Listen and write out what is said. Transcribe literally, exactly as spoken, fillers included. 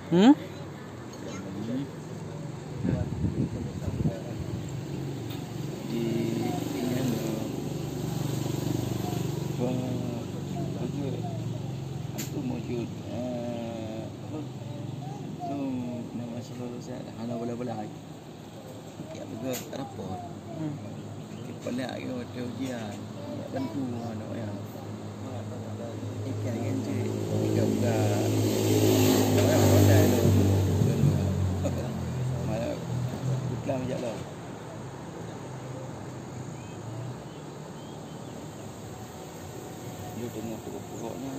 Hmm? Hana bola-bola. Kiak peugah rapot. Hmm. Kepala ke waktu ujian. Nak bantu anak ya. Ikan kan cik. Ikan buka. Orang pandai lo. Malah pulang je lo. Dia tengok pokok-pokoknya.